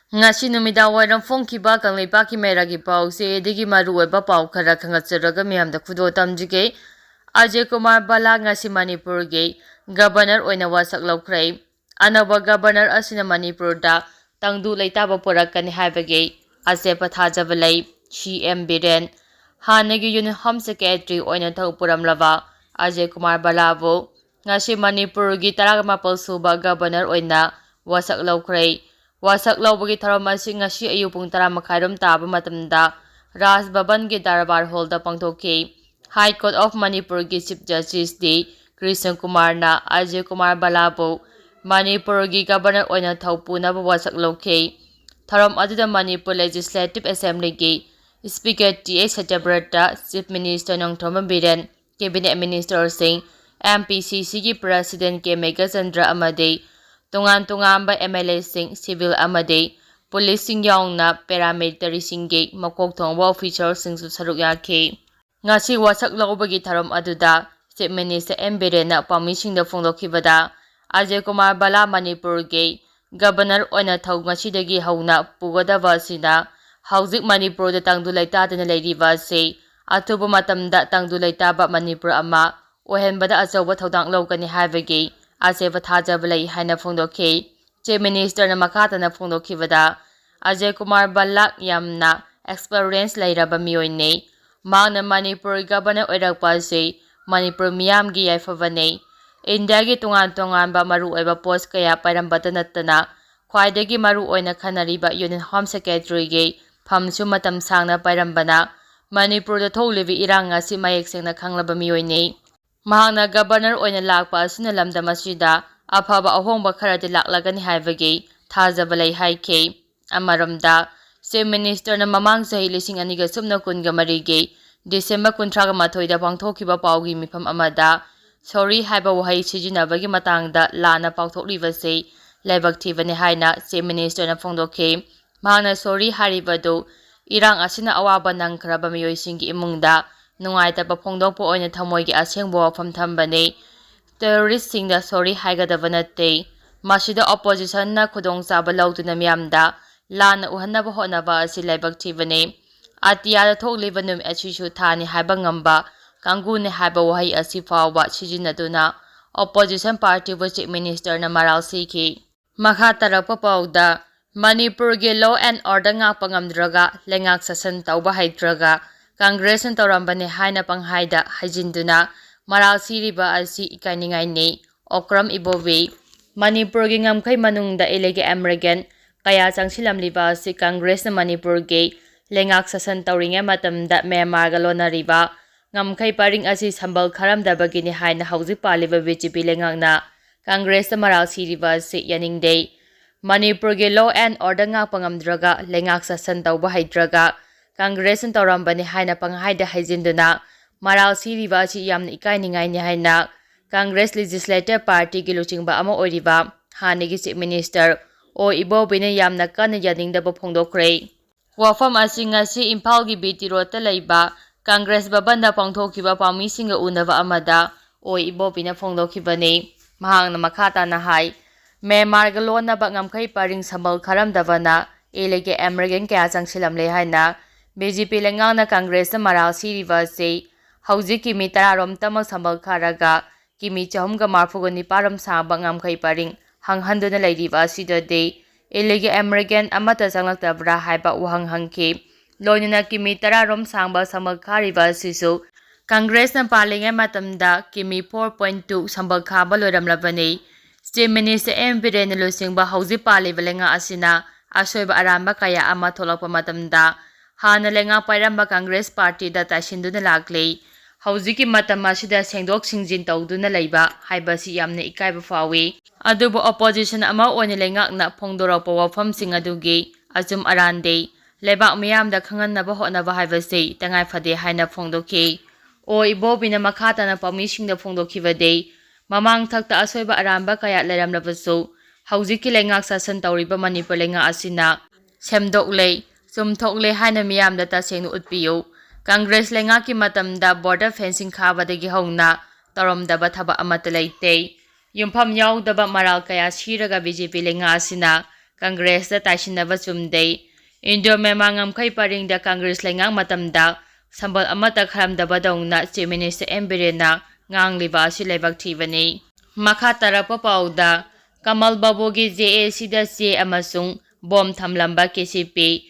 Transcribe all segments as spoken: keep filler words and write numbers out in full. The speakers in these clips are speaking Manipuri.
ꯉꯁꯤ ꯅꯨꯃꯤꯗꯥꯡ ꯋꯥꯏꯔꯝ ꯐꯣꯡꯈꯤꯕ ꯀꯪꯂꯩꯄꯥꯛꯀꯤ ꯃꯩꯔꯥꯒꯤ ꯄꯥꯎꯆꯦꯗꯒꯤ ꯃꯔꯨꯑꯣꯏꯕ ꯄꯥꯎ ꯈꯔ ꯈꯪꯒꯠꯆꯔꯒ ꯃꯤꯌꯥꯝꯗ ꯈꯨꯗꯣꯜ ꯇꯝꯖꯒꯦ꯫ ꯑꯖꯌ ꯀꯨꯃꯥꯔ ꯕꯂꯥ ꯉꯁꯤ ꯃꯅꯤꯄꯨꯔꯒꯤ ꯒꯕꯔꯅꯔ ꯑꯣꯏꯅ ꯋꯥꯁꯛ ꯂꯧꯈ꯭ꯔꯦ꯫ ꯑꯅꯧꯕ ꯒꯕꯔꯅꯔ ꯑꯁꯤꯅ ꯃꯅꯤꯄꯨꯔꯗ ꯇꯪꯗꯨ ꯂꯩꯇꯥꯕ ꯄꯨꯔꯛꯀꯅꯤ ꯍꯥꯏꯕꯒꯤ ꯑꯆꯦꯠꯄ ꯊꯥꯖꯕ ꯂꯩ꯫ ꯁꯤ ꯑꯦꯝ ꯕꯤꯔꯦꯟ, ꯍꯥꯟꯅꯒꯤ ꯌꯨꯅꯤꯌꯟ ꯍꯣꯝ ꯁꯦꯀ꯭ꯔꯦꯇꯔꯤ ꯑꯣꯏꯅ ꯊꯧ ꯄꯨꯔꯝꯂꯕ ꯑꯖꯌ ꯀꯨꯃꯥꯔ ꯕꯂꯥꯕꯨ ꯉꯁꯤ ꯃꯅꯤꯄꯨꯔꯒꯤ ꯇꯔꯥꯃꯥꯄꯜ ꯁꯨꯕ ꯒꯕꯔꯅꯔ ꯑꯣꯏꯅ ꯋꯥꯁꯛ ꯂꯧꯈ꯭ꯔꯦ꯫ ꯋꯥꯁꯛ ꯂꯧꯕꯒꯤ ꯊꯧꯔꯝ ꯑꯁꯤ ꯉꯁꯤ ꯑꯌꯨꯛ ꯄꯨꯡ ꯇꯔꯥ ꯃꯈꯥꯏꯔꯣꯝ ꯇꯥꯕ ꯃꯇꯝꯗ ꯔꯥꯖ ꯚꯕꯟꯒꯤ ꯗꯔꯕꯥꯔ ꯍꯣꯜꯗ ꯄꯥꯡꯊꯣꯛꯈꯤ꯫ ꯍꯥꯏ ꯀꯣꯔꯠ ꯑꯣꯐ ꯃꯅꯤꯄꯨꯔꯒꯤ ꯆꯤꯐ ꯖꯁꯇꯤꯁ ꯗꯤ ꯀ꯭ꯔꯤꯁꯅ ꯀꯨꯃꯥꯔꯅ ꯑꯖꯌ ꯀꯨꯃꯥꯔ ꯕꯂꯥꯕꯨ ꯃꯅꯤꯄꯨꯔꯒꯤ ꯒꯕꯔꯅꯔ ꯑꯣꯏꯅ ꯊꯧ ꯄꯨꯅꯕ ꯋꯥꯁꯛ ꯂꯧꯈꯤ꯫ ꯊꯧꯔꯝ ꯑꯗꯨꯗ ꯃꯅꯤꯄꯨꯔ ꯂꯦꯖꯤꯁꯂꯦꯇꯤꯚ ꯑꯦꯁꯦꯝꯕ꯭ꯂꯤꯒꯤ speaker T H Satyabrata, chief minister Nongthombam Biren, cabinet ꯃꯤꯅꯤꯁꯇꯔꯁꯤꯡ, ꯑꯦꯝ ꯄꯤ ꯁꯤ ꯁꯤꯒꯤ ꯄ꯭ꯔꯁꯤꯗꯦꯟ ꯀꯦ ꯃꯦꯘꯆꯟꯗ꯭ꯔ ꯑꯃꯗꯤ ꯇꯣꯉꯥꯟ ꯇꯣꯉꯥꯟꯕ ꯑꯦꯝ ꯑꯦꯜ ꯑꯦꯁꯤꯡ, ꯁꯤꯚꯤꯜ ꯑꯃꯗꯤ ꯄꯨꯂꯤꯁꯁꯤꯡ ꯌꯥꯎꯅ ꯄꯦꯔꯥꯃꯤꯂꯤꯇꯔꯤꯁꯤꯡꯒꯤ ꯃꯀꯣꯛ ꯊꯣꯡꯕ ꯑꯣꯐꯤꯁꯥꯔꯁꯤꯡꯁꯨ ꯁꯔꯨꯛ ꯌꯥꯈꯤ꯫ ꯉꯁꯤ ꯋꯥꯁꯛ ꯂꯧꯕꯒꯤ ꯊꯧꯔꯝ ꯑꯗꯨꯗ ꯆꯤꯐ ꯃꯤꯅꯤꯁꯇꯔ ꯑꯦꯝ ꯕꯤꯔꯦꯟꯅ ꯄꯥꯎꯃꯤꯁꯤꯡꯗ ꯐꯣꯡꯗꯣꯛꯈꯤꯕꯗ, ꯑꯖꯌ ꯀꯨꯃꯥꯔ ꯕꯂꯥ ꯃꯅꯤꯄꯨꯔꯒꯤ ꯒꯕꯔꯅꯔ ꯑꯣꯏꯅ ꯊꯧ ꯉꯁꯤꯗꯒꯤ ꯍꯧꯅ ꯄꯨꯒꯗꯕ ꯑꯁꯤꯅ ꯍꯧꯖꯤꯛ ꯃꯅꯤꯄꯨꯔꯗ ꯇꯪꯗꯨ ꯂꯩꯇꯥꯗꯅ ꯂꯩꯔꯤꯕ ꯑꯁꯤ ꯑꯊꯨꯕ ꯃꯇꯝꯗ ꯇꯪꯗꯨ ꯂꯩꯇꯥꯕ ꯃꯅꯤꯄꯨꯔ ꯑꯃ ꯑꯣꯏꯍꯟꯕꯗ ꯑꯆꯧꯕ ꯊꯧꯗꯥꯡ ꯂꯧꯒꯅꯤ ꯍꯥꯏꯕꯒꯤ ꯑꯆꯦꯠꯄ ꯊꯥꯖꯕ ꯂꯩ ꯍꯥꯏꯅ ꯐꯣꯡꯗꯣꯛꯈꯤ꯫ ꯆꯤꯐ ꯃꯤꯅꯤꯁꯇꯔꯅ ꯃꯈꯥ ꯇꯥꯅ ꯐꯣꯡꯗꯣꯛꯈꯤꯕꯗ, ꯑꯖꯌ ꯀꯨꯃꯥꯔ ꯕꯂꯥ ꯌꯥꯝꯅ ꯑꯦꯛꯁꯄꯔꯤꯌꯦꯟꯁ ꯂꯩꯔꯕ ꯃꯤꯑꯣꯏꯅꯤ꯫ ꯃꯍꯥꯛꯅ ꯃꯅꯤꯄꯨꯔ ꯒꯕꯔꯅꯔ ꯑꯣꯏꯔꯛꯄ ꯑꯁꯤ ꯃꯅꯤꯄꯨꯔ ꯃꯤꯌꯥꯝꯒꯤ ꯌꯥꯏꯐꯕꯅꯤ꯫ ꯏꯟꯗꯤꯌꯥꯒꯤ ꯇꯣꯉꯥꯟ ꯇꯣꯉꯥꯟꯕ ꯃꯔꯨꯑꯣꯏꯕ ꯄꯣꯁ ꯀꯌꯥ ꯄꯥꯏꯔꯝꯕꯇ ꯅꯠꯇꯅ ꯈ꯭ꯋꯥꯏꯗꯒꯤ ꯃꯔꯨꯑꯣꯏꯅ ꯈꯟꯅꯔꯤꯕ ꯌꯨꯅꯤꯌꯟ ꯍꯣꯝ ꯁꯦꯀ꯭ꯔꯦꯇꯔꯤꯒꯤ ꯐꯝꯁꯨ ꯃꯇꯝ ꯁꯥꯡꯅ ꯄꯥꯏꯔꯝꯕꯅ ꯃꯅꯤꯄꯨꯔꯗ ꯊꯣꯛꯂꯤꯕ ꯏꯔꯥꯡ ꯑꯁꯤ ꯃꯌꯦꯛ ꯁꯦꯡꯅ ꯈꯪꯂꯕ ꯃꯤꯑꯣꯏꯅꯤ꯫ ꯃꯍꯥꯛꯅ ꯒꯕꯔꯅꯔ ꯑꯣꯏꯅ ꯂꯥꯛꯄ ꯑꯁꯤꯅ ꯂꯝꯗꯝ ꯑꯁꯤꯗ ꯑꯐꯕ ꯑꯍꯣꯡꯕ ꯈꯔꯗꯤ ꯂꯥꯛꯂꯒꯅꯤ ꯍꯥꯏꯕꯒꯤ ꯊꯥꯖꯕ ꯂꯩ ꯍꯥꯏꯈꯤ꯫ ꯑꯃꯔꯣꯝꯗ, ꯆꯤꯐ ꯃꯤꯅꯤꯁꯇꯔꯅ ꯃꯃꯥꯡ ꯆꯍꯤ ꯂꯤꯁꯤꯡ ꯑꯅꯤꯒ ꯁꯨꯞꯅ ꯀꯨꯟꯒ ꯃꯔꯤꯒꯤ ꯗꯤꯁꯦꯝꯕꯔ ꯀꯨꯟꯊ꯭ꯔꯥꯒ ꯃꯥꯊꯣꯏꯗ ꯄꯥꯡꯊꯣꯛꯈꯤꯕ ꯄꯥꯎꯒꯤ ꯃꯤꯐꯝ ꯑꯃꯗ ꯁꯣꯔꯤ ꯍꯥꯏꯕ ꯋꯥꯍꯩ ꯁꯤꯖꯤꯟꯅꯕꯒꯤ ꯃꯇꯥꯡꯗ ꯂꯥꯟꯅ ꯄꯥꯎꯊꯣꯛꯂꯤꯕꯁꯤ ꯂꯥꯏꯕꯛ ꯊꯤꯕꯅꯤ ꯍꯥꯏꯅ ꯆꯤꯐ ꯃꯤꯅꯤꯁꯇꯔꯅ ꯐꯣꯡꯗꯣꯛꯈꯤ꯫ ꯃꯍꯥꯛꯅ ꯁꯣꯔꯤ ꯍꯥꯏꯔꯤꯕꯗꯨ ꯏꯔꯥꯡ ꯑꯁꯤꯅ ꯑꯋꯥꯕ ꯅꯪꯈ꯭ꯔꯕ ꯃꯤꯑꯣꯏꯁꯤꯡꯒꯤ ꯏꯃꯨꯡꯗ ꯅꯨꯡꯉꯥꯏꯇꯕ ꯐꯣꯡꯗꯣꯛꯄ ꯑꯣꯏꯅ ꯊꯃꯣꯏꯒꯤ ꯑꯁꯦꯡꯕ ꯋꯥꯐꯝ ꯊꯝꯕꯅꯤ꯫ ꯇꯦꯔꯣꯔꯤꯁꯁꯤꯡꯗ ꯁꯣꯔꯤ ꯍꯥꯏꯒꯗꯕ ꯅꯠꯇꯦ꯫ ꯃꯁꯤꯗ ꯑꯣꯄꯣꯖꯤꯁꯟꯅ ꯈꯨꯗꯣꯡꯆꯥꯕ ꯂꯧꯗꯨꯅ ꯃꯤꯌꯥꯝꯗ ꯂꯥꯟꯅ ꯎꯍꯟꯅꯕ ꯍꯣꯠꯅꯕ ꯑꯁꯤ ꯂꯥꯏꯕꯛ ꯊꯤꯕꯅꯤ꯫ ꯑꯇꯤꯌꯥꯗ ꯊꯣꯛꯂꯤꯕ ꯅꯨꯃꯤꯠ ꯑꯁꯤꯁꯨ ꯊꯥꯅꯤ ꯍꯥꯏꯕ ꯉꯝꯕ ꯀꯥꯡꯕꯨꯅꯤ ꯍꯥꯏꯕ ꯋꯥꯍꯩ ꯑꯁꯤ ꯐꯥꯎꯕ ꯁꯤꯖꯤꯟꯅꯗꯨꯅ opposition party ꯕꯨ Chief Minister ꯅ ꯃꯔꯥꯜ ꯁꯤꯈꯤ꯫ ꯃꯈꯥ ꯇꯥꯔꯛꯄ ꯄꯥꯎꯗ, ꯃꯅꯤꯄꯨꯔꯒꯤ law and order ꯉꯥꯛꯄ ꯉꯝꯗ꯭ꯔꯒ, ꯂꯩꯉꯥꯛ ꯁꯥꯁꯟ ꯇꯧꯕ ꯍꯩꯇ꯭ꯔꯒ, ꯀꯪꯒ꯭ꯔꯦꯁꯅ ꯇꯧꯔꯝꯕꯅꯤ ꯍꯥꯏꯅ ꯄꯪꯍꯥꯏꯗ ꯍꯥꯏꯖꯤꯟꯗꯨꯅ ꯃꯔꯥꯜ ꯁꯤꯔꯤꯕ ꯑꯁꯤ ꯏꯀꯥꯏꯅꯤꯡꯉꯥꯏꯅꯤ꯫ ꯑꯣꯀ꯭ꯔꯝ ꯏꯕꯣꯕꯤ꯫ ꯃꯅꯤꯄꯨꯔꯒꯤ ꯉꯝꯈꯩ ꯃꯅꯨꯡꯗ illegal immigrant ꯀꯌꯥ ꯆꯪꯁꯤꯜꯂꯝꯂꯤꯕ ꯑꯁꯤ ꯀꯪꯒ꯭ꯔꯦꯁꯅ ꯃꯅꯤꯄꯨꯔꯒꯤ ꯂꯩꯉꯥꯛ ꯁꯥꯁꯟ ꯇꯧꯔꯤꯉꯩ ꯃꯇꯝꯗ ꯃ꯭ꯌꯥꯟꯃꯥꯔꯒ ꯂꯣꯟꯅꯔꯤꯕ ꯉꯝꯈꯩ ꯄꯔꯤꯡ ꯑꯁꯤ ꯁꯝꯕꯜ ꯈꯥꯔꯝꯗꯕꯒꯤꯅꯤ ꯍꯥꯏꯅ ꯍꯧꯖꯤꯛ ꯄꯥꯜꯂꯤꯕ B J P ꯂꯩꯉꯥꯛꯅ ꯀꯪꯒ꯭ꯔꯦꯁꯇ ꯃꯔꯥꯜ ꯁꯤꯔꯤꯕ ꯑꯁꯤ ꯌꯥꯅꯤꯡꯗꯦ꯫ ꯃꯅꯤꯄꯨꯔꯒꯤ law and order ꯉꯥꯛꯄ ꯉꯝꯗ꯭ꯔꯒ, ꯂꯩꯉꯥꯛ ꯁꯥꯁꯟ ꯇꯧꯕ ꯍꯩꯇ꯭ꯔꯒ, ꯀꯪꯒ꯭ꯔꯦꯁꯅ ꯇꯧꯔꯝꯕꯅꯤ ꯍꯥꯏꯅ ꯄꯪꯍꯥꯏꯗ ꯍꯩꯖꯤꯟꯗꯨꯅ ꯃꯔꯥꯜ ꯁꯤꯔꯤꯕ ꯑꯁꯤ ꯌꯥꯝꯅ ꯏꯀꯥꯏꯅꯤꯡꯉꯥꯏꯅꯤ ꯍꯥꯏꯅ ꯀꯪꯒ꯭ꯔꯦꯁ Legislative Party ꯒꯤ ꯂꯨꯆꯤꯡꯕ ꯑꯃ ꯑꯣꯏꯔꯤꯕ ꯍꯥꯟꯅꯒꯤ Chief Minister ꯑꯣ ꯏꯕꯣꯕꯤꯅ ꯌꯥꯝꯅ ꯀꯟꯅ ꯌꯥꯅꯤꯡꯗꯕ ꯐꯣꯡꯗꯣꯛꯈ꯭ꯔꯦ꯫ ꯋꯥꯐꯝ ꯑꯁꯤ ꯉꯁꯤ ꯏꯝꯐꯥꯜꯒꯤ B T Road ꯇ ꯂꯩꯕ ꯀꯪꯒ꯭ꯔꯦꯁ ꯚꯕꯟꯗ ꯄꯥꯡꯊꯣꯛꯈꯤꯕ ꯄꯥꯎꯃꯤꯁꯤꯡꯒ ꯎꯅꯕ ꯑꯃꯗ ꯑꯣ ꯏꯕꯣꯕꯤꯅ ꯐꯣꯡꯗꯣꯛꯈꯤꯕꯅꯤ꯫ ꯃꯍꯥꯛꯅ ꯃꯈꯥ ꯇꯥꯅ ꯍꯥꯏ, ꯃ꯭ꯌꯥꯟꯃꯥꯔꯒ ꯂꯣꯟꯅꯕ ꯉꯝꯈꯩ ꯄꯔꯤꯡ ꯁꯝꯕꯜ ꯈꯥꯔꯝꯗꯕꯅ illegal immigrant ꯀꯌꯥ ꯆꯪꯁꯤꯜꯂꯝꯂꯦ ꯍꯥꯏꯅ B J P ꯂꯩꯉꯥꯛꯅ ꯀꯪꯒ꯭ꯔꯦꯁꯇ ꯃꯔꯥꯜ ꯁꯤꯔꯤꯕ ꯑꯁꯤ ꯍꯧꯖꯤꯛ ꯀꯤꯃꯤ ꯇꯔꯥꯔꯣꯝꯇꯃꯛ ꯁꯝꯕꯜ ꯈꯥꯔꯒ ꯀꯤꯃꯤ ꯆꯍꯨꯝꯒ ꯃꯔꯤꯐꯨꯒ ꯅꯤꯄꯥꯜ ꯔꯣꯝ ꯁꯥꯡꯕ ꯉꯝꯈꯩ ꯄꯔꯤꯡ ꯍꯪꯍꯟꯗꯨꯅ ꯂꯩꯔꯤꯕ ꯑꯁꯤꯗꯗꯤ illegal immigrant ꯑꯃꯠꯇ ꯆꯪꯂꯛꯇꯕ꯭ꯔꯥ ꯍꯥꯏꯕ ꯋꯥꯍꯪ ꯍꯪꯈꯤ꯫ ꯂꯣꯏꯅꯅ ꯀꯤꯃꯤ ꯇꯔꯥꯔꯣꯝ ꯁꯥꯡꯕ ꯁꯝꯕꯜ ꯈꯥꯔꯤꯕ ꯑꯁꯤꯁꯨ ꯀꯪꯒ꯭ꯔꯦꯁꯅ ꯄꯥꯜꯂꯤꯉꯩ ꯃꯇꯝꯗ ꯀꯤꯃꯤ four point two ꯁꯝꯕꯜ ꯈꯥꯕ ꯂꯣꯏꯔꯝꯂꯕꯅꯤ꯫ Chief Minister M Birenꯅ ꯂꯨꯆꯤꯡꯕ ꯍꯧꯖꯤꯛ ꯄꯥꯜꯂꯤꯕ ꯂꯩꯉꯥꯛ ꯑꯁꯤꯅ ꯑꯁꯣꯏꯕ ꯑꯔꯥꯟꯕ ꯀꯌꯥ ꯑꯃ ꯊꯣꯛꯂꯛꯄ ꯃꯇꯝꯗ ꯍꯥꯟꯅ ꯂꯩꯉꯥꯛ ꯄꯥꯏꯔꯝꯕ ꯀꯪꯒ꯭ꯔꯦꯁ ꯄꯥꯔꯇꯤꯗ ꯇꯥꯏꯁꯤꯟꯗꯨꯅ ꯂꯥꯛꯂꯤ꯫ ꯍꯧꯖꯤꯛꯀꯤ ꯃꯇꯝ ꯑꯁꯤꯗ ꯁꯦꯡꯗꯣꯛ ꯁꯦꯡꯖꯤꯟ ꯇꯧꯗꯨꯅ ꯂꯩꯕ ꯍꯥꯏꯕꯁꯤ ꯌꯥꯝꯅ ꯏꯀꯥꯏꯕ ꯐꯥꯎꯏ꯫ ꯑꯗꯨꯕꯨ opposition ꯑꯃ ꯑꯣꯏꯅ ꯂꯩꯉꯥꯛꯅ ꯐꯣꯡꯗꯣꯔꯛꯄ ꯋꯥꯐꯝꯁꯤꯡ ꯑꯗꯨꯒꯤ ꯑꯆꯨꯝ ꯑꯔꯥꯟꯗꯤ ꯂꯩꯕꯥꯛ ꯃꯤꯌꯥꯝꯗ ꯈꯪꯍꯟꯅꯕ ꯍꯣꯠꯅꯕ ꯍꯥꯏꯕꯁꯤ ꯇꯉꯥꯏ ꯐꯗꯦ ꯍꯥꯏꯅ ꯐꯣꯡꯗꯣꯛꯈꯤ꯫ ꯑꯣ ꯏꯕꯣꯕꯤꯅ ꯃꯈꯥ ꯇꯥꯅ ꯄꯥꯎꯃꯤꯁꯤꯡꯗ ꯐꯣꯡꯗꯣꯛꯈꯤꯕꯗꯤ, ꯃꯃꯥꯡ ꯊꯛꯇ ꯑꯁꯣꯏꯕ ꯑꯔꯥꯟꯕ ꯀꯌꯥ ꯂꯩꯔꯝꯂꯕꯁꯨ, ꯍꯧꯖꯤꯛꯀꯤ ꯂꯩꯉꯥꯛ ꯁꯥꯁꯟ ꯇꯧꯔꯤꯕ ꯃꯅꯤꯄꯨꯔ ꯂꯩꯉꯥꯛ ꯑꯁꯤꯅ ꯁꯦꯝꯗꯣꯛꯂꯦ, ꯆꯨꯝꯊꯣꯛꯂꯦ ꯍꯥꯏꯅ ꯃꯤꯌꯥꯝꯗ ꯇꯁꯦꯡꯅ ꯎꯠꯄꯤꯌꯨ꯫ ꯀꯪꯒ꯭ꯔꯦꯁ ꯂꯩꯉꯥꯛꯀꯤ ꯃꯇꯝꯗ border fencing ꯈꯥꯕꯗꯒꯤ ꯍꯧꯅ ꯇꯧꯔꯝꯗꯕ ꯊꯕꯛ ꯑꯃꯠꯇ ꯂꯩꯇꯦ꯫ ꯌꯨꯝꯐꯝ ꯌꯥꯎꯗꯕ ꯃꯔꯥꯜ ꯀꯌꯥ ꯁꯤꯔꯒ B J P ꯂꯩꯉꯥꯛ ꯑꯁꯤꯅ ꯀꯪꯒ꯭ꯔꯦꯁꯇ ꯇꯥꯏꯁꯤꯟꯅꯕ ꯆꯨꯝꯗꯦ꯫ ꯏꯟꯗꯣ ꯃ꯭ꯌꯥꯟꯃꯥꯔ ꯉꯝꯈꯩ ꯄꯔꯤꯡꯗ ꯀꯪꯒ꯭ꯔꯦꯁ ꯂꯩꯉꯥꯛ ꯃꯇꯝꯗ ꯁꯝꯕꯜ ꯑꯃꯠꯇ ꯈꯥꯔꯝꯗꯕꯗꯧꯅ Chief Minister ꯑꯦꯝ ꯕꯤꯔꯦꯟꯅ ꯉꯥꯡꯂꯤꯕ ꯑꯁꯤ ꯂꯥꯏꯕꯛ ꯊꯤꯕꯅꯤ꯫ ꯃꯈꯥ ꯇꯥꯔꯛꯄ ꯄꯥꯎꯗ, ꯀꯃꯜ ꯕꯥꯕꯨꯒꯤ J A Cꯗ ꯆꯦ ꯑꯃꯁꯨꯡ bomb ꯊꯝꯂꯝꯕ K C P,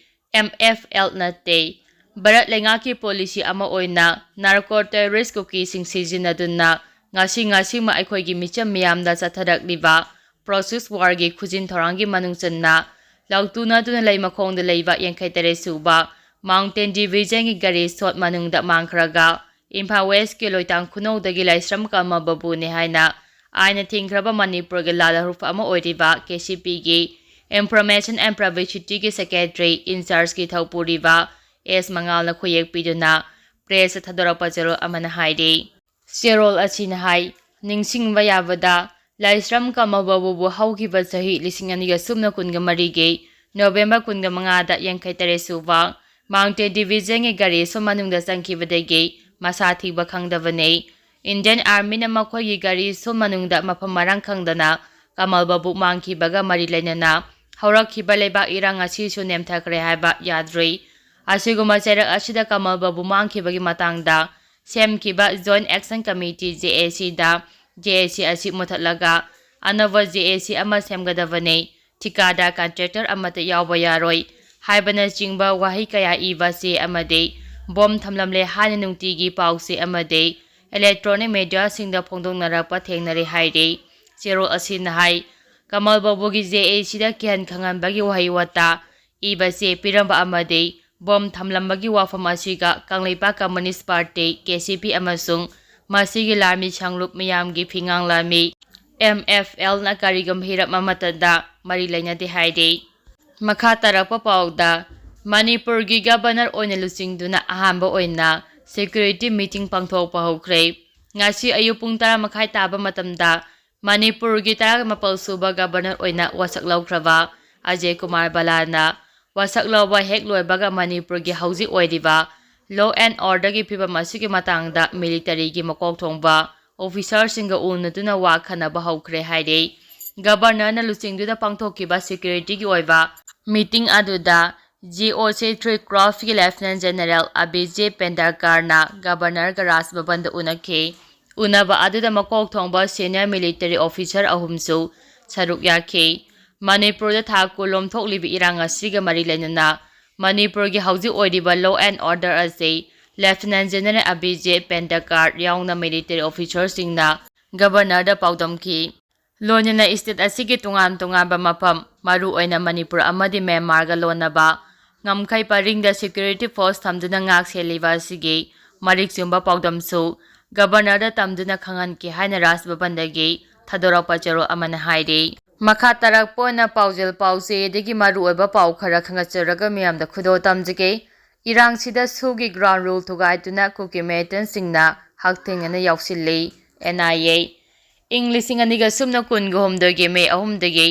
M F L ꯅꯠꯇꯦ꯫ ꯚꯥꯔꯠ ꯂꯩꯉꯥꯛꯀꯤ ꯄꯣꯂꯤꯁꯤ ꯑꯃ ꯑꯣꯏꯅ narco terrorist ꯀꯨꯀꯤꯁꯤꯡ ꯁꯤꯖꯤꯟꯅꯗꯨꯅ ꯉꯁꯤ ꯉꯁꯤꯃꯛ ꯑꯩꯈꯣꯏꯒꯤ ꯃꯤꯆꯝ ꯃꯤꯌꯥꯝꯗ ꯆꯠꯊꯔꯛꯂꯤꯕ proxy warꯒꯤ ꯈꯨꯖꯤꯟ ꯊꯧꯔꯥꯡꯒꯤ ꯃꯅꯨꯡ ꯆꯟꯅ ꯂꯥꯎꯇꯨꯅꯗꯨꯅ ꯂꯩ ꯃꯈꯣꯡꯗ ꯂꯩꯕ ꯌꯥꯡꯈꯩ ꯇꯔꯦꯠ ꯁꯨꯕ Mountain Divisionꯒꯤ ꯒꯥꯔꯤ ꯁꯣꯠ ꯃꯅꯨꯡꯗ ꯃꯥꯡꯈ꯭ꯔꯒ ꯏꯝꯐꯥꯜ Westꯀꯤ ꯂꯣꯏꯇꯥꯡ ꯈꯨꯅꯧꯗꯒꯤ ꯂꯥꯏꯁ꯭ꯔꯝ ꯀꯃꯜ ꯕꯥꯕꯨꯅꯤ ꯍꯥꯏꯅ ꯑꯥꯏꯟꯅ ꯊꯤꯡꯈ꯭ꯔꯕ ꯃꯅꯤꯄꯨꯔꯒꯤ ꯂꯥꯜꯍꯧꯂꯨꯞ ꯑꯃ ꯑꯣꯏꯔꯤꯕ K C Pꯒꯤ Information and Publicityꯒꯤ Secretary in chargeꯀꯤ ꯊꯧꯄꯨꯔꯤꯕ ꯑꯦꯁ ꯃꯉꯥꯜꯅ ꯈꯨꯌꯦꯛ ꯄꯤꯗꯨꯅ pressꯇ ꯊꯥꯗꯣꯔꯛꯄ ꯆꯦꯔꯣꯜ ꯑꯃꯅ ꯍꯥꯏꯔꯤ꯫ ꯆꯦꯔꯣꯜ ꯑꯁꯤꯅ ꯍꯥꯏ, ꯅꯤꯡꯁꯤꯡꯕ ꯌꯥꯕꯗ, ꯂꯥꯏꯁ꯭ꯔꯝ ꯀꯃꯜ ꯕꯥꯕꯨꯕꯨ ꯍꯧꯈꯤꯕ ꯆꯍꯤ ꯂꯤꯁꯤꯡ ꯑꯅꯤꯒ ꯁꯨꯞꯅ ꯀꯨꯟꯒ ꯃꯔꯤꯒꯤ November ꯀꯨꯟꯒ ꯃꯉꯥꯗ ꯌꯥꯡꯈꯩ ꯇꯔꯦꯠ ꯁꯨꯕ Mountain Divisionꯒꯤ ꯒꯥꯔꯤ ꯁꯣꯠ ꯃꯅꯨꯡꯗ ꯆꯪꯈꯤꯕꯗꯒꯤ ꯃꯁꯥ ꯊꯤꯕ ꯈꯪꯗꯕꯅꯤ꯫ Indian Armyꯅ ꯃꯈꯣꯏꯒꯤ ꯒꯥꯔꯤ ꯁꯣꯠ ꯃꯅꯨꯡꯗ ꯃꯐꯝ ꯃꯔꯥꯡ ꯈꯪꯗꯅ ꯀꯃꯜ ꯕꯥꯕꯨ ꯃꯥꯡꯈꯤꯕꯒ ꯃꯔꯤ ꯂꯩꯅꯅ ꯍꯧꯔꯛꯈꯤꯕ ꯂꯩꯕꯥꯛ ꯏꯔꯥꯡ ꯑꯁꯤꯁꯨ ꯅꯦꯝꯊꯈ꯭ꯔꯦ ꯍꯥꯏꯕ ꯌꯥꯗ꯭ꯔꯤ꯫ ꯑꯁꯤꯒꯨꯝꯕ ꯆꯩꯔꯛ ꯑꯁꯤꯗ ꯀꯃꯜ ꯕꯥꯕꯨ ꯃꯥꯡꯈꯤꯕꯒꯤ ꯃꯇꯥꯡꯗ ꯁꯦꯝꯈꯤꯕ Joint Action Committee, J A Cꯗ J A C ꯑꯁꯤ ꯃꯨꯊꯠꯂꯒ ꯑꯅꯧꯕ J A C ꯑꯃ ꯁꯦꯝꯒꯗꯕꯅꯤ꯫ ꯊꯤꯀꯥꯗꯥꯔ contractor ꯑꯃꯠꯇ ꯌꯥꯎꯕ ꯌꯥꯔꯣꯏ ꯍꯥꯏꯕꯅꯆꯤꯡꯕ ꯋꯥꯍꯩ ꯀꯌꯥ ꯏꯕ ꯆꯦ ꯑꯃꯗꯤ ꯕꯣꯝ ꯊꯝꯂꯝꯂꯦ ꯍꯥꯏꯅ ꯅꯨꯡꯇꯤꯒꯤ ꯄꯥꯎ ꯆꯦ ꯑꯃꯗꯤ electronic mediaꯁꯤꯡꯗ ꯐꯣꯡꯗꯣꯛꯅꯔꯛꯄ ꯊꯦꯡꯅꯔꯦ ꯍꯥꯏꯔꯤ꯫ ꯆꯦꯔꯣꯜ ꯑꯁꯤꯅ ꯍꯥꯏ, ꯀꯃꯜ ꯕꯥꯕꯨꯒꯤ J A Cꯗ ꯀꯤꯍꯟ ꯈꯪꯍꯟꯕꯒꯤ ꯋꯥꯍꯩ ꯋꯥꯇꯥ ꯏꯕ ꯆꯦ ꯄꯤꯔꯝꯕ ꯑꯃꯗꯤ ꯕꯣꯝ ꯊꯝꯂꯝꯕꯒꯤ ꯋꯥꯐꯝ ꯑꯁꯤꯒ Kangleipak Communist Party, K C P, ꯑꯃꯁꯨꯡ ꯃꯁꯤꯒꯤ ꯂꯥꯟꯃꯤ ꯁꯪꯂꯨꯞ ꯃꯤꯌꯥꯝꯒꯤ ꯐꯤꯉꯥꯡ ꯂꯥꯟꯃꯤ, M F Lꯅ ꯀꯔꯤꯒꯨꯝꯕ ꯍꯤꯔꯝ ꯑꯃꯠꯇꯗ ꯃꯔꯤ ꯂꯩꯅꯗꯦ ꯍꯥꯏꯔꯤ꯫ ꯃꯈꯥ ꯇꯥꯔꯛꯄ ꯄꯥꯎꯗ, ꯃꯅꯤꯄꯨꯔꯒꯤ Governor ꯑꯣꯏꯅ ꯂꯨꯆꯤꯡꯗꯨꯅ ꯑꯍꯥꯟꯕ ꯑꯣꯏꯅ security meeting ꯄꯥꯡꯊꯣꯛꯄ ꯍꯧꯈ꯭ꯔꯦ꯫ ꯉꯁꯤ ꯑꯌꯨꯛ ꯄꯨꯡ ꯇꯔꯥ ꯃꯈꯥꯏ ꯇꯥꯕ ꯃꯇꯝꯗ ꯃꯅꯤꯄꯨꯔꯒꯤ ꯇꯔꯥꯃꯥꯄꯜ ꯁꯨꯕ Governor ꯑꯣꯏꯅ ꯋꯥꯁꯛ ꯂꯧꯈ꯭ꯔꯕ ꯑꯖꯌ ꯀꯨꯃꯥꯔ ꯚꯜꯂꯥꯅ ꯋꯥꯁꯛ ꯂꯧꯕ ꯍꯦꯛ ꯂꯣꯏꯕꯒ ꯃꯅꯤꯄꯨꯔꯒꯤ ꯍꯧꯖꯤꯛ ꯑꯣꯏꯔꯤꯕ law and orderꯒꯤ ꯐꯤꯕꯝ ꯑꯁꯤꯒꯤ ꯃꯇꯥꯡꯗ militaryꯒꯤ ꯃꯀꯣꯛ ꯊꯣꯡꯕ officerꯁꯤꯡꯒ ꯎꯅꯗꯨꯅ ꯋꯥ ꯈꯟꯅꯕ ꯍꯧꯈ꯭ꯔꯦ ꯍꯥꯏꯔꯤ꯫ ꯒꯕꯔꯅꯔꯅ ꯂꯨꯆꯤꯡꯗꯨꯅ ꯄꯥꯡꯊꯣꯛꯈꯤꯕ ꯁꯦꯀ꯭ꯌꯨꯔꯤꯇꯤꯒꯤ ꯑꯣꯏꯕ ꯃꯤꯇꯤꯡ ꯑꯗꯨꯗ G O C three ꯀ꯭ꯔꯣꯞꯁꯀꯤ ꯂꯦꯐꯇꯤꯅꯦꯟ general ꯑꯕꯤꯖꯤꯠ ꯄꯦꯟꯗꯔꯀꯥꯔꯅ ꯒꯕꯔꯅꯔꯒ ꯔꯥꯖ ꯚꯕꯟꯗ ꯎꯅꯈꯤ꯫ ꯎꯅꯕ ꯑꯗꯨꯗ ꯃꯀꯣꯛ ꯊꯣꯡꯕ ꯁꯦꯅꯤꯌꯔ ꯃꯤꯂꯤꯇꯔꯤ ꯑꯣꯐꯤꯁꯔ ꯑꯍꯨꯝꯁꯨ ꯁꯔꯨꯛ ꯌꯥꯈꯤ꯫ ꯃꯅꯤꯄꯨꯔꯗ ꯊꯥ ꯀꯨꯟ ꯂꯣꯝ ꯊꯣꯛꯂꯤꯕ ꯏꯔꯥꯡ ꯑꯁꯤꯒ ꯃꯔꯤ ꯂꯩꯅꯅ ꯃꯅꯤꯄꯨꯔꯒꯤ ꯍꯧꯖꯤꯛ ꯑꯣꯏꯔꯤꯕ law and order ꯑꯁꯤ ꯂꯦꯐꯇꯤꯅꯦꯟ ꯖꯦꯅꯔꯦꯜ ꯑꯕꯤꯖꯤꯠ ꯄꯦꯟꯗꯔꯀꯥꯔ ꯌꯥꯎꯅ ꯃꯤꯂꯤꯇꯔꯤ ꯑꯣꯐꯤꯁꯔꯁꯤꯡꯅ ꯒꯕꯔꯅꯔꯗ ꯄꯥꯎꯗꯝꯈꯤ꯫ ꯂꯣꯏꯅꯅ ꯏꯁꯇꯦꯠ ꯑꯁꯤꯒꯤ ꯇꯣꯉꯥꯟ ꯇꯣꯉꯥꯟꯕ ꯃꯐꯝ, ꯃꯔꯨꯑꯣꯏꯅ ꯃꯅꯤꯄꯨꯔ ꯑꯃꯗꯤ ꯃ꯭ꯌꯥꯟꯃꯥꯔꯒ ꯂꯣꯟꯅꯕ ꯉꯝꯈꯩ ꯄꯔꯤꯡꯗ ꯁꯦꯀ꯭ꯌꯨꯔꯤꯇꯤ ꯐꯣꯔꯁ ꯊꯝꯗꯨꯅ ꯉꯥꯛ ꯁꯦꯜꯂꯤꯕ ꯑꯁꯤꯒꯤ ꯃꯔꯤꯛ ꯆꯨꯝꯕ ꯄꯥꯎꯗꯝꯁꯨ ꯒꯕꯔꯅꯔꯗ ꯇꯝꯗꯨꯅ ꯈꯪꯍꯟꯈꯤ ꯍꯥꯏꯅ ꯔꯥꯖ ꯚꯕꯟꯗꯒꯤ ꯊꯥꯗꯣꯔꯛꯄ ꯆꯦꯔꯣꯜ ꯑꯃꯅ ꯍꯥꯏꯔꯤ꯫ ꯃꯈꯥ ꯇꯥꯔꯛꯄ ꯑꯣꯏꯅ ꯄꯥꯎꯖꯦꯜ ꯄꯥꯎꯆꯦꯗꯒꯤ ꯃꯔꯨꯑꯣꯏꯕ ꯄꯥꯎ ꯈꯔ ꯈꯪꯒꯠꯆꯔꯒ ꯃꯤꯌꯥꯝꯗ ꯈꯨꯗꯣꯜ ꯇꯝꯖꯒꯦ꯫ ꯏꯔꯥꯡꯁꯤꯗ ꯁꯨꯒꯤ ꯒ꯭ꯔꯥꯎꯟ ꯔꯨꯜ ꯊꯨꯒꯥꯏꯗꯨꯅ ꯀꯨꯀꯤ ꯃꯤꯂꯤꯇꯦꯟꯁꯤꯡꯅ ꯍꯛꯊꯦꯡꯅꯅ ꯌꯥꯎꯁꯤꯜꯂꯤ꯫ And I A. ꯏꯪ ꯂꯤꯁꯤꯡ ꯑꯅꯤꯒ ꯁꯨꯞꯅ ꯀꯨꯟꯒ ꯍꯨꯝꯗꯣꯏꯒꯤ ꯃꯦ ꯑꯍꯨꯝꯗꯒꯤ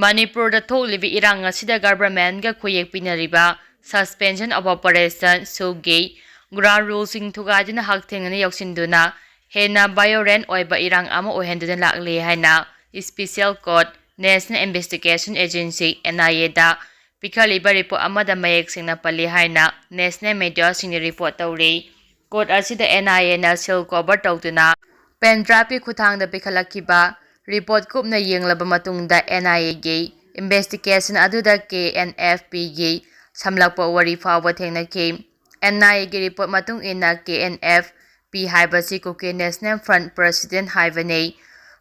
ꯃꯅꯤꯄꯨꯔꯗ ꯊꯣꯛꯂꯤꯕ ꯏꯔꯥꯡ ꯑꯁꯤꯗ ꯒꯚꯔꯟꯃꯦꯟꯠꯀ ꯈꯨꯌꯦꯛ ꯄꯤꯅꯔꯤꯕ suspension of operation ꯁꯨꯒꯤ ꯒ꯭ꯔꯥꯎꯟ ꯔꯨꯜꯁꯤꯡ ꯊꯨꯒꯥꯏꯗꯨꯅ ꯍꯛꯊꯦꯡꯅꯅ ꯌꯥꯎꯁꯤꯟꯗꯨꯅ ꯍꯦꯟꯅ ꯚꯥꯏꯑꯣꯂꯦꯟꯠ ꯑꯣꯏꯕ ꯏꯔꯥꯡ ꯑꯃ ꯑꯣꯏꯍꯟꯗꯨꯅ ꯂꯥꯛꯂꯤ ꯍꯥꯏꯅ Special Court, National Investigation Agency, N I ꯑꯦꯗ ꯄꯤꯈꯠꯂꯤꯕ ꯔꯤꯄꯣꯔꯠ ꯑꯃꯗ ꯃꯌꯦꯛ ꯁꯦꯡꯅ ꯄꯜꯂꯤ ꯍꯥꯏꯅ ꯅꯦꯁꯅꯦꯜ ꯃꯤꯗꯤꯌꯥꯁꯤꯡꯅ ꯔꯤꯄꯣꯔꯠ ꯇꯧꯔꯤ꯫ ꯀꯣꯔꯠ ꯑꯁꯤꯗ ꯑꯦꯟ ꯑꯥꯏ ꯑꯦꯅ ꯁꯤꯜ ꯀꯣꯚꯔ ꯇꯧꯗꯨꯅ ꯄꯦꯟ ꯗ꯭ꯔꯥꯏꯚꯀꯤ ꯈꯨꯠꯊꯥꯡꯗ ꯄꯤꯈꯠꯂꯛꯈꯤꯕ ꯔꯤꯄꯣꯔꯠ ꯀꯨꯞꯅ ꯌꯦꯡꯂꯕ ꯃꯇꯨꯡꯗ ꯑꯦꯟ ꯑꯥꯏ ꯑꯦꯒꯤ ꯏꯟꯚꯦꯁꯇꯤꯒꯦꯁꯟ ꯑꯗꯨꯗ ꯀꯦ ꯑꯦꯟ ꯑꯦꯐ ꯄꯤꯒꯤ ꯁꯝꯂꯛꯄ ꯋꯥꯔꯤ ꯐꯥꯎꯕ ꯊꯦꯡꯅꯈꯤ꯫ ꯑꯦꯟ ꯑꯥꯏ ꯑꯦꯒꯤ ꯔꯤꯄꯣꯔꯠ ꯃꯇꯨꯡ ꯏꯟꯅ ꯀꯦ ꯑꯦꯟ ꯑꯦꯐ ꯄꯤ ꯍꯥꯏꯕꯁꯤ ꯀꯨꯀꯤ ꯅꯦꯁꯅꯦꯜ ꯐ꯭ꯔꯟꯠ ꯄ꯭ꯔꯦꯁꯤꯗꯦꯟꯠ ꯍꯥꯏꯕꯅꯤ꯫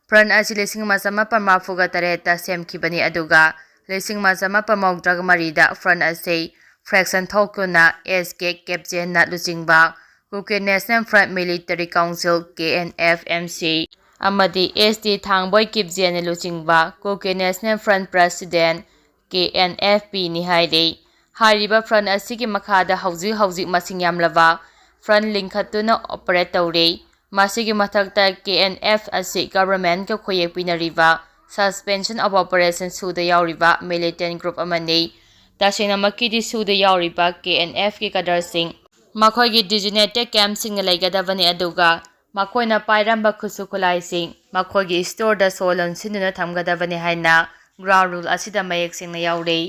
ꯐ꯭ꯔꯟꯠ ꯑꯁꯤ ꯂꯤꯁꯤꯡ ꯑꯃ ꯆꯃꯥꯄꯟ ꯃꯔꯤꯐꯨꯒ ꯇꯔꯦꯠꯇ ꯁꯦꯝꯈꯤꯕꯅꯤ, ꯑꯗꯨꯒ ꯂꯤꯁꯤꯡ ꯑꯃ ꯆꯃꯥꯄꯟ ꯃꯧꯗ꯭ꯔꯥꯒ ꯃꯔꯤꯗ ꯐ꯭ꯔꯟꯠ ꯑꯁꯤ ꯐ꯭ꯔꯦꯛꯁꯟ ꯊꯣꯛꯇꯨꯅ ꯑꯦꯁ ꯀꯦ ꯀꯦꯞꯖꯦꯟꯅ ꯂꯨꯆꯤꯡꯕ Kuki national front military council, K N F M C, ꯑꯃꯗꯤ ꯑꯦꯁ ꯇꯤ ꯊꯥꯡꯕꯣꯏ ꯀꯤꯞꯖꯦꯟꯅ ꯂꯨꯆꯤꯡꯕ Kuki national front president, K N F ꯄꯤꯅꯤ ꯍꯥꯏꯔꯤ꯫ ꯍꯥꯏꯔꯤꯕ ꯐ꯭ꯔꯟꯠ ꯑꯁꯤꯒꯤ ꯃꯈꯥꯗ ꯍꯧꯖꯤꯛ ꯍꯧꯖꯤꯛ ꯃꯁꯤꯡ ꯌꯥꯝꯂꯕ ꯐ꯭ꯔꯟꯠ ꯂꯤꯡꯈꯠꯇꯨꯅ ꯑꯣꯄꯔꯦꯠ ꯇꯧꯔꯤ꯫ ꯃꯁꯤꯒꯤ ꯃꯊꯛꯇ ꯀꯦ ꯑꯦꯟ ꯑꯦꯐ ꯑꯁꯤ ꯒꯚꯔꯟꯃꯦꯟꯠꯀ ꯈꯨꯌꯦꯛ ꯄꯤꯅꯔꯤꯕ suspension of operation ꯁꯨꯗ ꯌꯥꯎꯔꯤꯕ ꯃꯤꯂꯤꯇꯦꯟꯠ ꯒ꯭ꯔꯨꯞ ꯑꯃꯅꯤ꯫ ꯇꯁꯦꯡꯅꯃꯛꯀꯤꯗꯤ ꯁꯨꯗ ꯌꯥꯎꯔꯤꯕ ꯀꯦ ꯑꯦꯟ ꯑꯦꯐꯀꯤ ꯀꯗꯔꯁꯤꯡ ꯃꯈꯣꯏꯒꯤ ꯗꯤꯖꯤꯒꯅꯦꯇꯦꯗ ꯀꯦꯝꯞꯁꯤꯡꯗ ꯂꯩꯒꯗꯕꯅꯤ, ꯑꯗꯨꯒ ꯃꯈꯣꯏꯅ ꯄꯥꯏꯔꯝꯕ ꯈꯨꯠꯁꯨ ꯈꯨꯠꯂꯥꯏꯁꯤꯡ ꯃꯈꯣꯏꯒꯤ ꯁ꯭ꯇꯣꯔꯗ ꯁꯣ ꯂꯣꯟꯁꯤꯟꯗꯨꯅ ꯊꯝꯒꯗꯕꯅꯤ ꯍꯥꯏꯅ ꯒ꯭ꯔꯥꯎꯟ ꯔꯨꯜ ꯑꯁꯤꯗ ꯃꯌꯦꯛ ꯁꯦꯡꯅ ꯌꯥꯎꯔꯤ꯫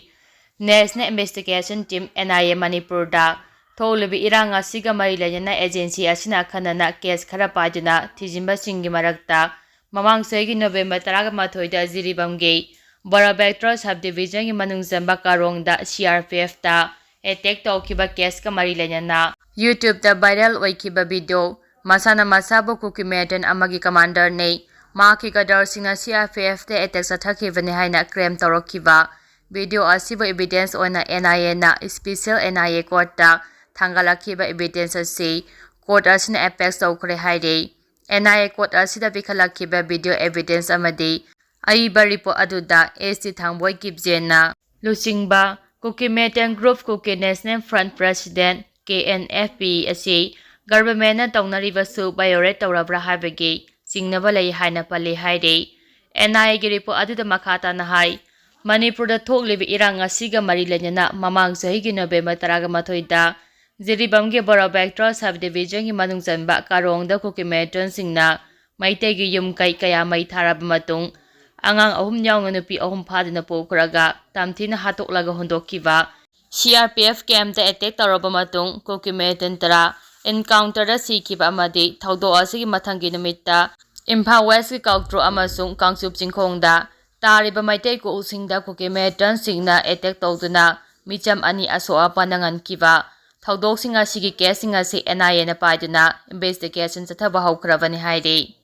National Investigation Team, N I A, ꯃꯅꯤꯄꯨꯔꯗ ꯊꯣꯛꯂꯤꯕ ꯏꯔꯥꯡ ꯑꯁꯤꯒ ꯃꯔꯤ ꯂꯩꯅꯅ ꯑꯦꯖꯦꯟꯁꯤ ꯑꯁꯤꯅ ꯑꯈꯟꯅꯅ ꯀꯦꯁ ꯈꯔ ꯄꯥꯏꯗꯨꯅ ꯊꯤꯖꯤꯟꯕꯁꯤꯡꯒꯤ ꯃꯔꯛꯇ ꯃꯃꯥꯡ ꯆꯍꯤꯒꯤ ꯅꯣꯕꯦꯝꯕꯔ ꯇꯔꯥꯃꯥꯊꯣꯏꯗ ꯖꯤꯔꯤꯕꯥꯝꯒꯤ ꯕꯣꯔꯥꯕꯦꯛꯇ꯭ꯔꯣ ꯁꯕ ꯗꯤꯕꯤꯖꯟꯒꯤ ꯃꯅꯨꯡ ꯆꯟꯕ ꯀꯥꯔꯣꯡꯗ C R P Fꯇ ꯑꯦꯇꯦꯛ ꯇꯧꯈꯤꯕ ꯀꯦꯁꯀ ꯃꯔꯤ ꯂꯩꯅꯅ YouTubeꯇ ꯚꯥꯏꯔꯦꯜ ꯑꯣꯏꯈꯤꯕ ꯚꯤꯗꯤꯑꯣ ꯃꯁꯥꯅ ꯃꯁꯥꯕꯨ ꯀꯨꯀꯤ ꯃꯤꯂꯤꯇꯦꯟ ꯑꯃꯒꯤ ꯀꯃꯥꯟꯗꯔꯅꯤ, ꯃꯍꯥꯛꯀꯤ ꯒꯗꯔꯁꯤꯡꯅ C R P Fꯇ ꯑꯦꯇꯦꯛ ꯆꯠꯊꯈꯤꯕꯅꯤ ꯍꯥꯏꯅ ꯀ꯭ꯂꯦꯝ ꯇꯧꯔꯛꯈꯤꯕ ꯚꯤꯗꯤꯑꯣ ꯑꯁꯤꯕꯨ ꯏꯚꯤꯗꯦꯟꯁ ꯑꯣꯏꯅ N I Aꯅ ꯁ꯭ꯄꯦꯁꯦꯜ N I A ꯀꯣꯔꯠꯇ ꯊꯥꯡꯒꯠꯂꯛꯈꯤꯕ ꯏꯚꯤꯗꯦꯟꯁ ꯑꯁꯤ ꯀꯣꯔꯠ ꯑꯁꯤꯅ ꯑꯦꯄꯦꯛꯁ ꯇꯧꯈ꯭ꯔꯦ ꯍꯥꯏꯔꯤ꯫ N I A ꯀꯣꯔꯠ ꯑꯁꯤꯗ ꯄꯤꯈꯠꯂꯛꯈꯤꯕ ꯚꯤꯗꯤꯑꯣ ꯏꯚꯤꯗꯦꯟꯁ ꯑꯃꯗꯤ ꯑꯏꯕ ꯔꯤꯄꯣꯔꯠ ꯑꯗꯨꯗ S T ꯊꯥꯡꯕꯣꯏ ꯀꯤꯞꯖꯦꯟꯅ ꯂꯨꯆꯤꯡꯕ Kuki militant group Kuki national front president, K N F P, ꯑꯁꯤ ꯒꯚꯔꯟꯃꯦꯟꯠꯅ ꯇꯧꯅꯔꯤꯕꯁꯨ ꯚꯥꯏꯑꯣꯂꯦꯠ ꯇꯧꯔꯕ꯭ꯔꯥ ꯍꯥꯏꯕꯒꯤ ꯆꯤꯡꯅꯕ ꯂꯩ ꯍꯥꯏꯅ ꯄꯜꯂꯤ ꯍꯥꯏꯔꯤ꯫ N I Aꯒꯤ ꯔꯤꯄꯣꯔꯠ ꯑꯗꯨꯗ ꯃꯈꯥ ꯇꯥꯅ ꯍꯥꯏ, ꯃꯅꯤꯄꯨꯔꯗ ꯊꯣꯛꯂꯤꯕ ꯏꯔꯥꯡ ꯑꯁꯤꯒ ꯃꯔꯤ ꯂꯩꯅꯅ ꯃꯃꯥꯡ ꯆꯍꯤꯒꯤ ꯅꯣꯕꯦꯝꯕꯔ ꯇꯔꯥꯃꯥꯊꯣꯏꯗ ꯖꯤꯔꯤꯕꯥꯝꯒꯤ ꯕꯣꯔꯥꯕꯦꯛꯇ꯭ꯔꯣ ꯁꯕ ꯗꯤꯕꯤꯖꯟꯒꯤ ꯃꯅꯨꯡ ꯆꯟꯕ ꯀꯥꯔꯣꯡꯗ ꯀꯨꯀꯤ ꯃꯤꯂꯤꯇꯦꯟꯠꯁꯤꯡꯅ ꯃꯩꯇꯩꯒꯤ ꯌꯨꯝ ꯀꯩ ꯀꯌꯥ ꯃꯩ ꯊꯥꯔꯕ ꯃꯇꯨꯡ ꯑꯉꯥꯡ ꯑꯍꯨꯝ ꯌꯥꯎꯅ ꯅꯨꯄꯤ ꯑꯍꯨꯝ ꯐꯥꯗꯨꯅ ꯄꯨꯈ꯭ꯔꯒ ꯇꯝꯊꯤꯅ ꯍꯥꯠꯇꯣꯛꯂꯒ ꯍꯨꯟꯗꯣꯛꯈꯤꯕ, C R P F ꯀꯦꯝꯞꯇ ꯑꯦꯇꯦꯛ ꯇꯧꯔꯕ ꯃꯇꯨꯡ ꯀꯨꯀꯤ ꯃꯤꯂꯤꯇꯦꯟꯠ ꯇꯔꯥ ꯏꯟꯀꯥꯎꯟꯇꯔꯗ ꯁꯤꯈꯤꯕ ꯑꯃꯗꯤ ꯊꯧꯗꯣꯛ ꯑꯁꯤꯒꯤ ꯃꯊꯪꯒꯤ ꯅꯨꯃꯤꯠꯇ ꯏꯝꯐꯥꯜ ꯋꯦꯁꯀꯤ ꯀꯥꯎꯇ꯭ꯔꯨ ꯑꯃꯁꯨꯡ ꯀꯥꯡꯆꯨꯞ ꯆꯤꯡꯈꯣꯡꯗ ꯇꯥꯔꯤꯕ ꯃꯩꯇꯩ ꯀꯣꯛꯎꯁꯤꯡꯗ ꯀꯨꯀꯤ ꯃꯤꯂꯤꯇꯦꯟꯠꯁꯤꯡꯅ ꯑꯦꯇꯦꯛ ꯇꯧꯗꯨꯅ ꯃꯤꯆꯝ ꯑꯅꯤ ꯑꯁꯣꯛ ꯑꯄꯟ ꯅꯪꯍꯟꯈꯤꯕ ꯊꯧꯗꯣꯛꯁꯤꯡ ꯑꯁꯤꯒꯤ ꯀꯦꯁꯁꯤꯡ ꯑꯁꯤ N I Aꯅ ꯄꯥꯏꯗꯨꯅ ꯏꯟꯚꯦꯁꯇꯤꯒꯦꯁꯟ ꯆꯠꯊꯕ ꯍꯧꯈ꯭ꯔꯕꯅꯤ ꯍꯥꯏꯔꯤ꯫